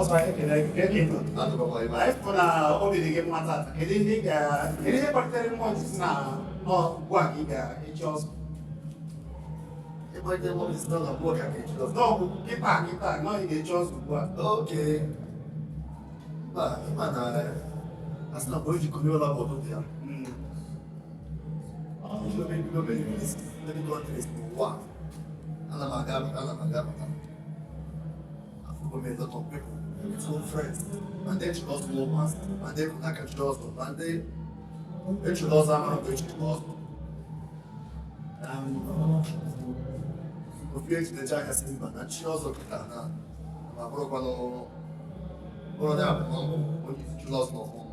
Ọzọ, anyị ekele gị. Ka ị nọ. Anyị fụ na obi dị gị mma tata. Kedu ihe ị kedu ihe kpalitere mmụọ ji si na nọ ugbu a ka ị ga-echi ọzọ? Ịkpọlite mmụọ si na ugbu a ka ga-echi ọzọ? Nọ kịta kịta nọ ị ga-echi ọzọ ugbu a. Oke. Mba, ịma na a sị na mgbe o ji konye ụlọ bụ ụtụtụ ya. Bido many places, many countries n'ụwa. Ana m aga abata, ana m aga abata. Afụgo m a lot of people, some friends, ma ndị echiri ọzọ n'ụmụazị, ma ndị aka chiri ọzọ, ma ndị echiri ọzọ amara mgbe echiri ọzọ. Ofu ejidecha aka sị mba na chi ọzọ kịta na ma bụrụkwanụ bụrụ onye abụọ onye isi chiri ọzọ n'ọfụma.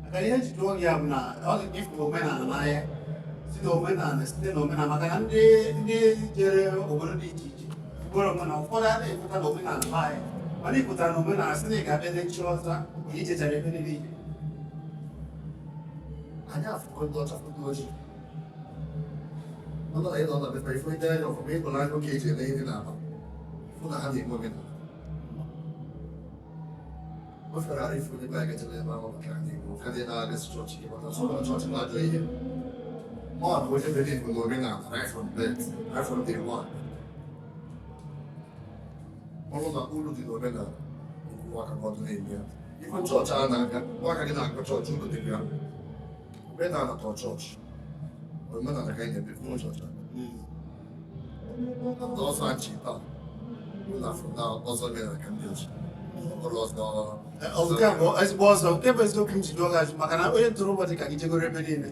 Maka ihe njide oge ya bụ na ọ dị ka ịfụ omenala n'anya si n'omenala, site n'omenala, maka na ndị jere obodo dị iche iche nwere omenala ụfọdụ adịghị ekweta na omenala be anyị, mana ị pụtara na omenala si na ị ga-abịa n'echi ọzọ na ijechara ebe niile ije. Anyị afụgo ndị ọcha, fụ ndị ojii. Ọ nọ na ịnọ na befa ife ndị anya ọfụma, ịkpọrọ anya oke eji eme ihe na-aba fụ na ha na-eme omenala. O fere ara ifu ndị be anyị gachara ebe ahụ maka ha na-eme ụka ndị na-agasị chọọchị ịgbata sọ na chọọchị bụ ajọ ihe. Mụ bụ onye believe na omenala right from birth, right from day one. Ọrụ na uru dị n'omenala okwu aka ka ọ dị na-eme ya. Ife chọọchị a na-aga, nwaka gị na-aga chọọchị, uru dị ya. Omenala tọ chọọchị, omenala ka anyị na-eme fụ chọọchị. Ndị ọzọ achị taa ụlọ afọ na ọzọ mere ka ndị ọchị ọrụ ọzọ. Ọ nke a bụ ezigbo ọzọ. Nke bụ eziokwu m ji jụọ gị ajụ maka na onye ntorobịa dị ka gị jegoro ebe niile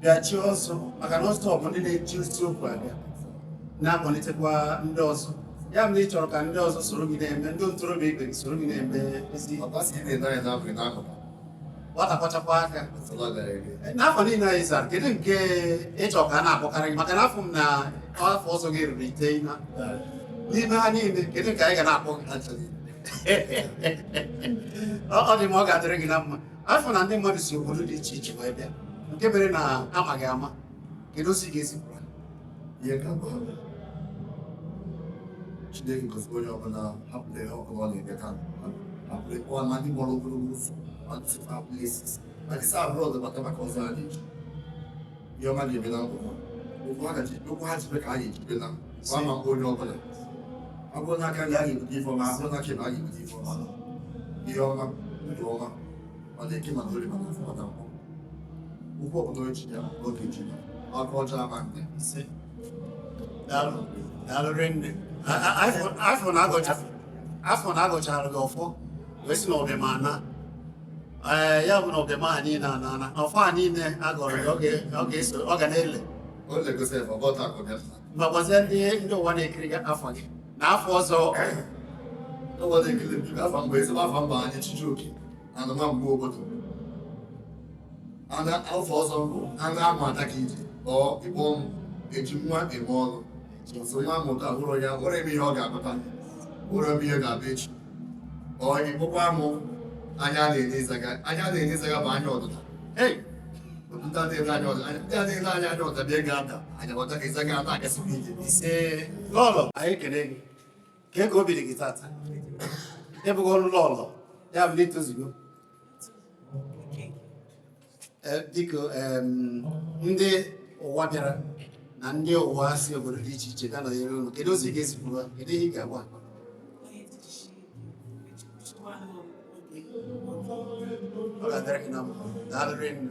bịa chi ọzọ, maka na ọzọ bụ ndị na-eji isiokwu abịa na-akwalitekwa ndị ọzọ. Ya bụ na ị chọrọ ka ndị ọzọ soro gị na-eme, ndị ntorobịa ibe gị soro gị na-eme ezi ihe. Ọkasị ị na-ene anya na-abụghị n'akụkụ. Nwata kwachakwa aka. Nsọlọ gara ege. N'afọ niile anyị zara, kedu nke ị chọrọ ka a na-akpọkarị gị? Maka na afọ m na afọ ọzọ gị ruru ite na n'ime ha niile, kedu nke anyị ga na-akpọ gị? Actually, Ọ dị m, ọ ga-adịrị gị na mma. Afọ na ndị mmadụ si obodo dị iche iche wee bịa, nke mere na amaghị ama, kedu ozi ị ga-ezipụrụ ha? Ihe ka bụ Chineke gozie onye ọbụla hapụrụ ihe ọbụla ọ na-eme taa, hapụrụ ịkpọ ma ndị gbara ogologo ụzọ, ma ndị si far places, ma ndị si abroad bata maka ọzọ a na-eji. Ihe ọma ga-eme na ndụ ha. Okwu ha gaji, okwu ha jibe ka a ga-ejibe na gwa ma mgbe onye ọbụla ọ bụrụ n'aka gị a ga-ebute ife ọma, ọ bụrụ n'aka ebe a ga-ebute ife ọma, ihe ọma, ndụ ọma, ọ na-eke mana ori mana afọ mana nkwụ. Okwu ọbụla o ji ya n'oge ji ya aka ọjọọ ama ndị. Ise. Daalụ, daalụ rinne. Afọ na agọchara gị ọfọ wee sị na ọbịa ana, ee, ya bụ na ọbịa ha niile ana na ọfọ a niile agọrọ gị, ọ ga-eso, ọ ga na-ele. O legosi efe ọbọta akụ bịa. Ma gwazie ndị ụwa na-ekiri gị afọ gị na afọ ọzọ. Ụwa na-ekiri m, biko, afọ mbụ, ezigbo afọ mbụ anyị Chijioke anụma mgbe obodo ana afọ ọzọ mbụ ana amụ ada ka ije ọ ịkpọ m eji nwa eme ọnụ nso nwa amụta hụrụ ya hụrụ eme ihe ọ ga-abụta, hụrụ eme ihe ga-abụ echi. Ọ ịkpọkwa mụ anya na-enye ịzaga, anya na-enye ịzaga bụ anya ọdụda. Hey! Ndị a na-ele anya ọdụda, ndị a na-ele anya anya ọdụda bịa ga-ada anya ọdụda ka ịzaga ata agasịkwa ije. Ise. Lọlọ, anyị ekele gị. Kee ka obi dị gị tata? Ịbụghị ọrụ lọlọ ya bụ na itozugo. Ee, biko, ndị ụwa bịara na ndị ụwa si obodo dị iche iche bịa nọnyere unu, kedu ozi ị ga-ezipụrụ ha? Kedu ihe ị ga-agwa ha? Ọ ga-adịrị gị na mma. Daalụ rinne.